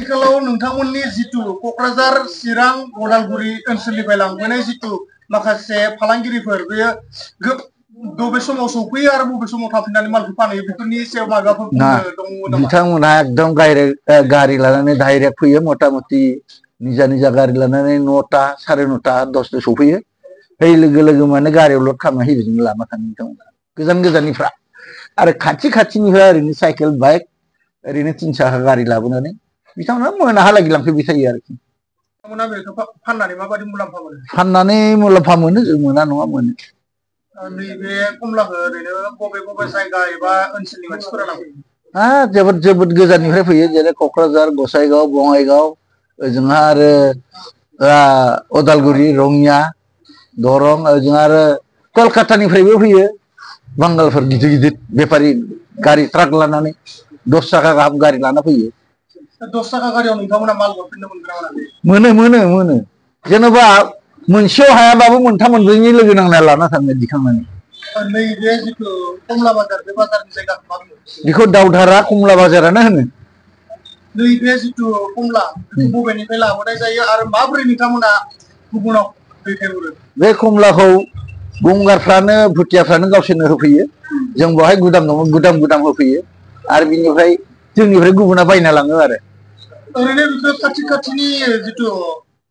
आथिखालाव नोंथांमोननि जितु क'क्राझार चिरां उदालगुरि ओनसोलनिफ्राय लांबोनाय जितु माखासे फालांगिरिफोर बेयो बबे समाव सौफैयो आरो बबे समाव थाफिननानै मालखौ फानहैयो बेफोरनि सायाव माबाफोर बुंनो दङ नामा? बिथांमोनहा एकदम गारि लानानै डाइरेक्ट फैयो मथा-मथि निजा निजा गारि लानानै 9टा 9:30 10टा सौफैयो। फै लोगो लोगो माने गारियाव लड खालामना हिरिजोंनो लाना थाङो बिथांमोना गोजान गोजाननिफ्रा आरो खाथिनिफ्राय ओरैनो साइकेल बाइक ओरैनो 3 साखा गारि लाबोनानै बिथांमोना मोनाहालागै लांफैबाय थायो आरोखि। बिथांमोना बेखौ फाननानै माबायदि मुलाम्फा मोनो? फाननानै मुलाम्फा मोनो, जों मोना नङा मोनो। नैबे कमलाखौ ओरैनो बबे जायगा एबा ओनसोलनि मानसिफोरा लांफैयो? जोबोद गोजाननिफ्राय फैयो, जेरै क'क्राझार, गसाइगाव, बङाइगाव, ओजोंहा आरो उदालगुरि, रङिया, दरं, ओजों आरो कलकातानिफ्रायबो फैयो बांगालफोर गिदिर बेफारि गारि ट्राक लानानै 10 साखा गाहाम गारि लाना फैयो। 10 साखा गारियाव नोंथांमोना माल हरफिननो मोनगोन ना मोना? मोनो जेनेबा मोनसेयाव हायाबाबो मोनथाम मोनब्रैनि लोगो नांना लाना थाङो दिखांनानै। नैबे जितु कमला बाजार, बे बाजारनि जायगाखौ मा बुङो? बेखौ दावधारा कमला बाजारानो होनो। नैबे जितु कमला बेखौ बबेनिफ्राय लाबोनाय जायो आरो माबोरै नोंथांमोना गुबुनाव दैथायहरो? बे कमलाखौ गंगारफ्रानो भुटियाफ्रानो गावसोरनो होफैयो। जों बेवहाय गुदाम दङ, गुदाम होफैयो आरो बिनिफ्राय जोंनिफ्राय गुबुना बायना लाङो आरो। ओरैनो बेखौ खाथिनि जितु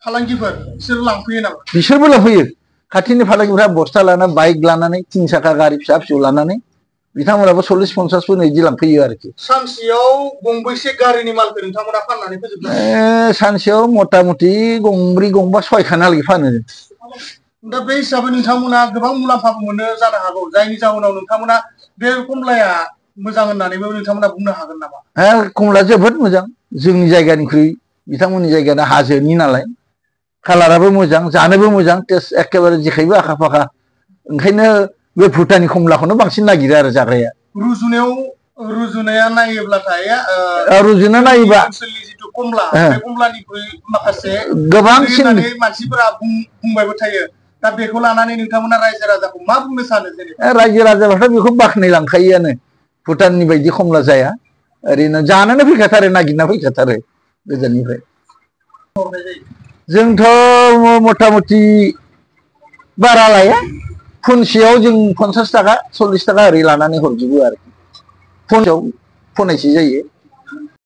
फालांगिफोर बिसोर लांफैयो नामा? बिसोरबो लांफैयो। खाथिनि फालांगिफ्रा बस्ता लाना बाइक लानानै 3 साखा गारि फिसा फिसौ लानानै बिथांमोनाबो 40-50 फन इदि लांफैयो आरोखि। सानसेयाव गंबेसे गारिनि मालखौ नोंथांमोना फाननानै फोजोबनो हायो? सानसेयाव मथा-मथि 2, 3, 4, 6 खानालागै फानो। दा बे हिसाबै नोंथांमोना गोबां मुलाम्फाबो मोनो जानो हागौ, जायनि जाहोनाव नोंथांमोना बे कमलाया मोजां होननानैबो नोंथांमोना बुंनो हागोन नामा? कमला जोबोद मोजां, जोंनि जायगानिख्रुइ बिथांमोननि जायगाया हाजोनि नालाय, कालाराबो मोजां, जानोबो मोजां, टेस्ट एखेबारे जेखैबो आखा-फाखा। ओंखायनो बे भुटाननि कमलाखौनो बांसिन नागिरो आरो जाग्राया। रुजुनाया नायोब्लाथाय रुजुना नायोबा ओनसोलनि जितु कमला, बे कमलानिख्रुइ माखासे गोबांसिन मानसिफोरा बुंबायबो थायो। दा बेखौ लानानै नोंथांमोना रायजो राजाखौ मा बुंनो सानो? रायजो राजाफ्राथ' बेखौ बाख्नायलांखायोआनो, भुटाननि बायदि कमला जाया। ओरैनो जानोनो फैखाथारो, नागिरना फैखाथारो गोजाननिफ्राय। जोंथ' मथा-मथि बारा लाया, फनसेयाव जों 50 थाखा 40 थाखा ओरै लानानै हरजोबो आरोखि। फनसेयाव फनायसे जायो।